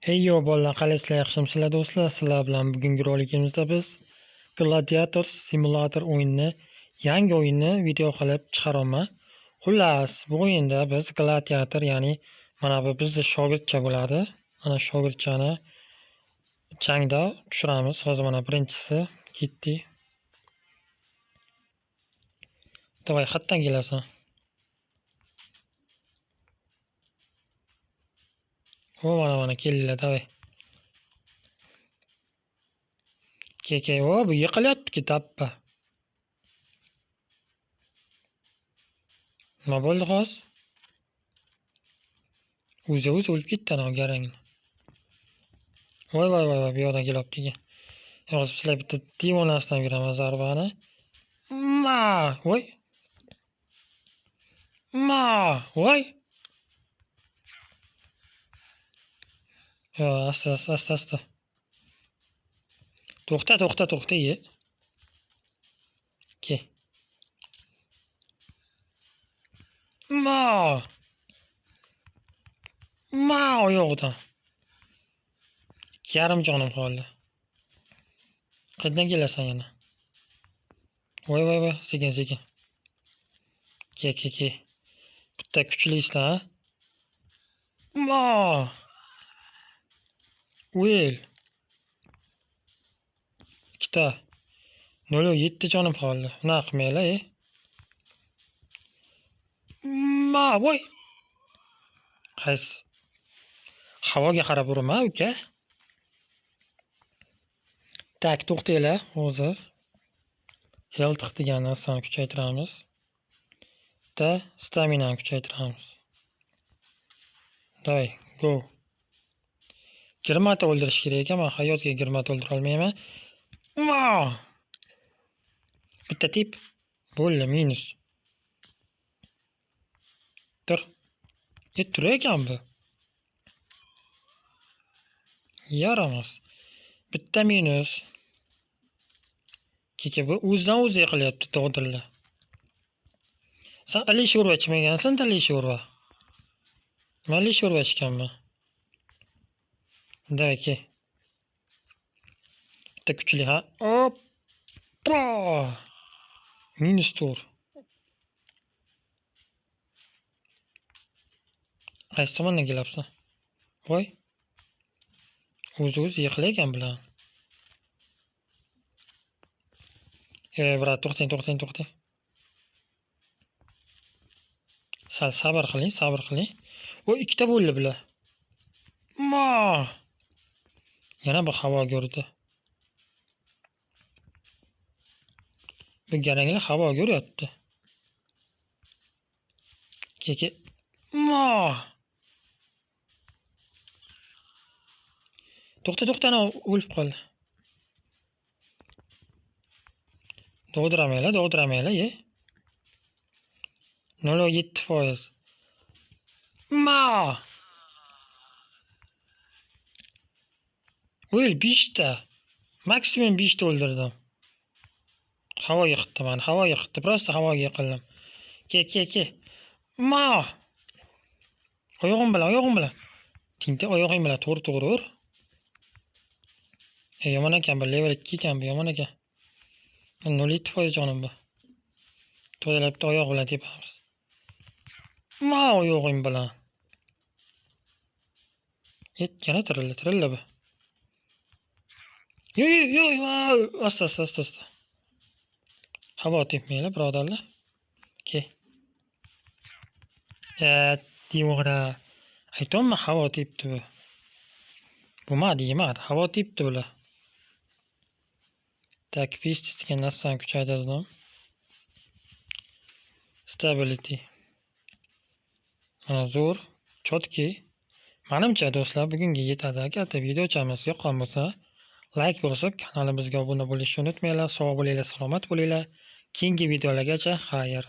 Hey yo bolalar, qalaysizlar, yaxshimisizlar do'stlar? Sizlar bilan bugungi rolikimizda biz Gladiator Simulator o'yinini, yangi o'yinni video qilib chiqaraman. Xullas, bu o'yinda biz gladiator, ya'ni mana bu bizni shogirdcha bo'ladi. Mana shogirdchani jangda tushiramiz. Hozir mana birinchisi ketdi. Davay, xatdan kelasan. O mana keldilar, davay. Ke, o bu yiqilyapti-ki tappa. Nima bo'ldi hozir? O'zi o'lib ketdi ana garangni. Voy voy voy, bu yoqdan kelyapti ekan. Hozir sizlar bitta devonasidan beraman zarbani. Ma, voy. Ma, voy. Yo, asta asta asta asta. To'xta, to'xta, to'xta, ye. Ke. Ma. Ma oyog'idan. 2,5 jonim qoldi. Qayerdan kelasan yana? Voy voy voy, sekin sekin. Ke, ke, ke. Bitta kuchlisizlar, ha? Ma. O'l. Ikkita. 0.7 jonim qoldi. Bunaqa qilmanglar, ey. Ma, voy. Qaysi? Havoga qarab urma, uka. Tak, to'xtanglar, hozir. Health degan narsani kuchaytiramiz. Bitta staminani kuchaytiramiz. Davay, go. 20 ta o'ldirish kerak ekan, men hayotga 20 ta o'ldira olmayman. Ma! Bitta tip bo'ldi, minus. Tur. Tur ekan bu. Yaramas. Bitta minus. Keke bu o'zidan o'zi yiqilyapti, to'g'dirlar. Sen Ali sho'rva ichmagansan, Ali sho'rva. Men Ali sho'rva ichganman. Davay, ke. Bitta kuchli, ha. Oppa! Minus 4. Qaysi tomondan kelyapsan? Voy. O'zi yiqilar bilan. Brat, to'xtang, to'xtang, to'xtang. Sal sabr qiling, sabr qiling. O ikkita bo'ldi bular. Ma! Yana bir havoga urdi. Bu garanglar havoga uryapti. Ke, ma! To'xta, to'xta, ana o'lib qoldi. Dog'diramanglar, dog'diramanglar, ye. 0.7%. Ma! O'l 5 ta. Maksimum 5 ta o'ldirdim. Havoga yiqitdi meni, havoga yiqitdi. Prosta havoga yiqildim. Ke, ke, ke. Ma! Oyog'im bilan, oyog'im bilan. Tinta oyog'ing bilan to'g'ri ur. Yomon ekan bu, level 2 ekan bu, yomon ekan. 0.7% jonim bu. To'yalab bitta oyoq bilan tepamiz. Ma oyog'ing bilan. Yetgani tirildi, tirildi bu. Yo, yo, yo, asta, asta, asta, asta. Havo tepmanglar, birodarlar. Ke. Devora. Aytyapman, havo tepdi bu. Bo'lmadi, yemadi, havo tepdi bular. Tak, fist degan narsani kuchaytirdim. Stability. Mana zo'r, chotki. Menimcha do'stlar, bugunga yetadi. Agar videochamiz yoqqan bo'lsa, like bosib, kanalimizga obuna bo'lishni unutmanglar. Sog' bo'linglar, salomat bo'linglar. Keyingi videolargacha xayr.